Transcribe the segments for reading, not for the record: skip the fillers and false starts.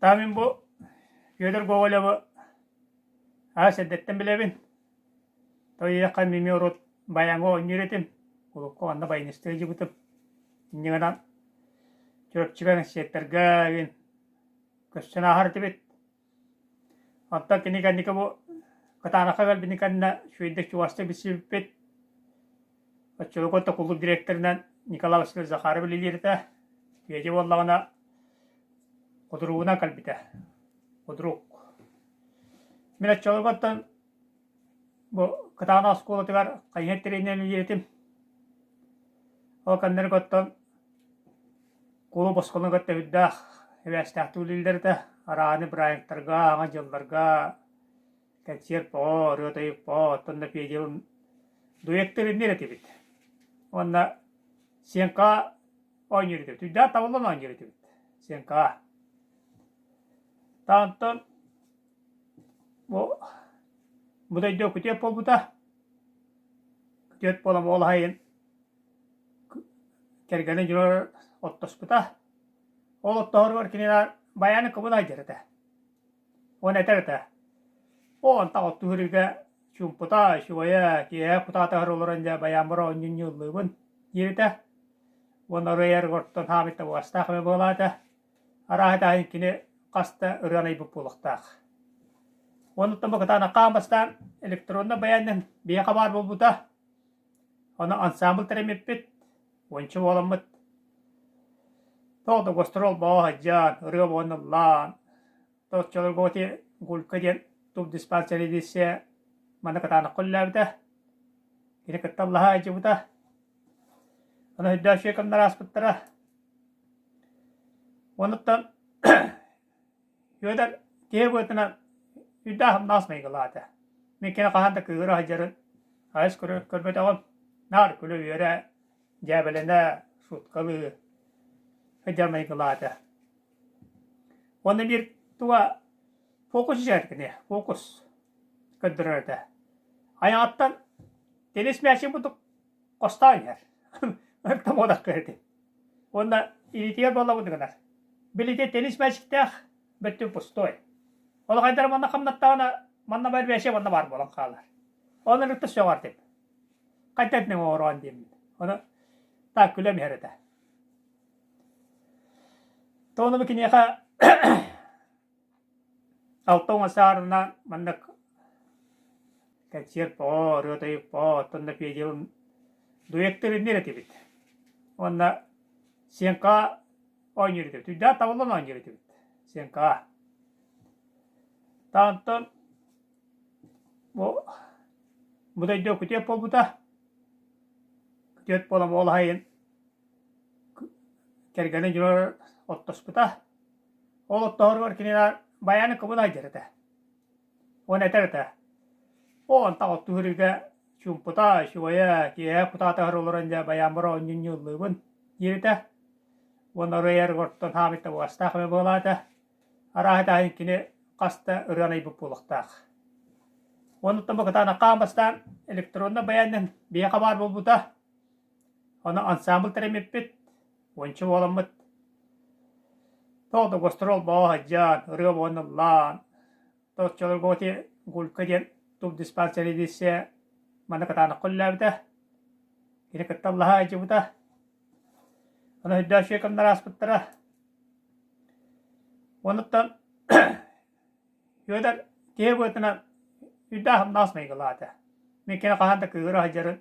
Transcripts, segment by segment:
Та мин бу Федор Гоголевы аас эрдэттэн билэбин. Тоҕо мин урут баяҥҥа оонньуур этим. Кулукка онно баянистыы сылдьыбытым. Инньэ гынан Чурапчыга кэнсиэртэргэ мин көрсөн ааһар этибит. Оттон кини кэнники бу Кытаанахха кэлбитин кэннэ үчүгэйдик чугастык билсибиппит. Оччолорго кулууп дириэктэринэн Николай Васильевич Захаров үлэлиир этэ. Федя буоллаҕына худругунан кэлбитэ. Худрук. Мин оччолорго оттон бу Кытаанах оскуолатыгар хайыһар тренеринэн үлэлиир этим. Ол кэннэргэ оттон кулууп оскуоланы кытта үрдээх эбээстээхтик үлэлииллэр этэ. Арааны бырааһынньыктарга, аҥа дьылларга кэнсиэр боо, ырыа-тойук боо, оттон да Федялыын дуэттэриннэр этибит. Уонна Сенка оонньуур этибит. Үрдээх табыллан оонньуур этибит. Сенка. Таантан бу бу дойду күтүөт буолбута. Күтүөт буолан ол аайын кэргэнэ дьонугар оттоспута. Ол оттоһоругар кини баяны кыбын айдьар этэ. Уонна этэр этэ: "Оо, онтон оттуһурга чуумпута, үчүгэйэ, киэһэ кутаатыгар олорон дьэ байааммар оонньуу ыллыыбын" диир этэ. Уонна ырыа оттон хаамыт табыгастаах эмэ буолаата. Арааһа таһын кини хас да ырыаны айбыт буолуохтаах. Онуттан бу кытаанахха аан бастаан электроннай баянынан биһиэхэ баар буолбута. Ону ансаамбыл тэрийбиппит, уонча буоламмыт. Тоҕо да гастрол боо сылдьан, ырыа буолан ыллаан, оччолорго ити Гулька диэн тубдиспансеризация манна кытаанахха үлэлээбитэ. Кини кытта ыллаһа сылдьыбыта. Ону өйдөөх үчүгэй кэмнэр ааспыттара. Онуттан Федор киһи быһыытынан үрдээх сымнаҕас майгылаата. Мин кини хаһан да кыыһыра сылдьарын айыс көрбөтөҕүм. Наар күлэ-үөрэ, дьээбэлэнэ, шуткалыы сылдьар майгылаата. Уонна биир туга фокус дьиэ кини, фокус көрдөрөр этэ. Айаҕыттан теннис мээчик курдук хостоон иһэр. Ыртам уодахтыыр этим. Уонна илиитигэр буоллабыт гынар. Билити теннис мээчиктээх бөттүн пустой. Ол хайдара манна хамнаттаҕына манна бар бээсэ манна баар буолан хаалар. Ол ырытта сөҕөр этим. Хайдах этинэн оҥороон диэммин. Ону так күлэм иһэр этэ. Тону киниэхэ 60 саарына маннык кэнсиэр боо, ырыа-тойук боо, оттон да Федялыын дуэттэриннэр этибит. Уонна Сенка оонньуур этибит. Үрдээх табыллан оонньуур этибит. Сенка. Таантан бу бу дойду күтүөт буолбута. Күтүөт буолан ол аайын кэргэнэ дьонугар оттоспута. Ол оттоһоругар кини баяны кыбын айдьар этэ. Уонна этэр этэ: "Оо, онтон оттуһурга чуумпута, үчүгэйэ, киэһэ кутаатыгар олорон дьэ байааммар оонньуу ыллыыбын" диир этэ. Уонна ырыа оттон хаамыт табыгастаах эмэ буолаата. Арааһа таһын кини хас да ырыаны айбыт буолуохтаах. Онуттан бу кытаанахха аан бастаан электроннай баянынан биһиэхэ баар буолбута. Ону ансаамбыл тэрийбиппит, уонча буоламмыт. Тоҕо да гастрол боо сылдьан, ырыа буолан ыллаан, оччолорго ити Гулька диэн тубдиспансеризация манна кытаанахха үлэлээбитэ. Кини кытта ыллаһа сылдьыбыта. Ону өйдөөх үчүгэй кэмнэр ааспыттара. Онуттан Федор киһи быһыытынан үрдээх сымнаҕас майгылаата. Мин кини хаһан да кыыһыра сылдьарын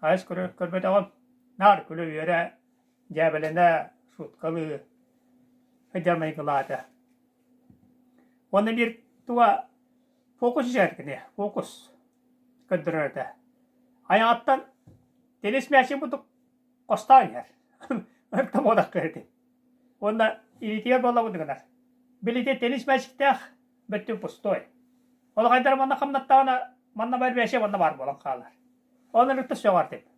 айыс көрбөтөҕүм. Наар күлэ-үөрэ, дьээбэлэнэ, шуткалыы сылдьар майгылаата. Уонна биир туга фокус дьиэ кини, фокус көрдөрөр этэ. Айаҕыттан теннис мээчик курдук хостоон иһэр. Ыртам уодахтыыр этим. Уонна илиитигэр буоллабыт гынар. Билити теннис мээчиктээх бөттүн пустой. Ол хайдара манна хамнаттаҕына манна бар бээсэ манна баар буолан хаалар. Ол ырытта сөҕөр этим.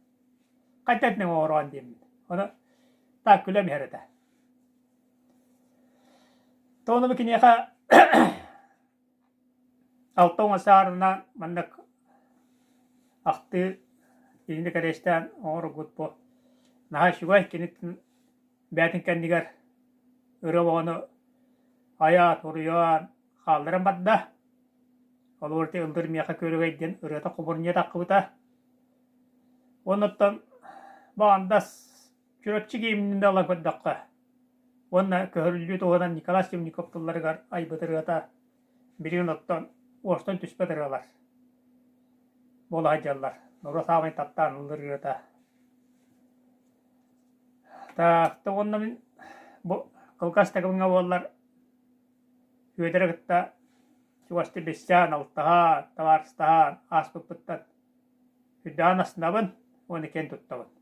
Хайдах этинэн оҥороон диэммин. Ону так күлэм иһэр этэ. Тону киниэхэ 60 саарына маннык ахтыы итини кэриэстээн оҥорбут бу наһаа үчүгэй киниттэн бэйэтин кэннигэр ырыа оҕону. Айаат, уруйаан хаалларан барда. Холобур, ити Ылдыр миэхэ күөрэгэй диэн ырыата хомурунньа таххыбыта. Уонна оттон Баҕандас Чурапчы гимнин да ылан көрдөххө уонна көһөрүллүү туһунан Николай Темников тылларыгар айбыт ырыата билигин оттон уостан түспэт ырыалар буола сылдьаллар. Норуот саамай таптаан ыллыыр ырыата. Так, уонна мин бу кылгас да кэмҥэ буоллар Сүөдэри кытта чугастыы билсэн, алтыһан, табаарыстаһан ааспыппыттан үрдээн астынабын уонна киэн туттабын.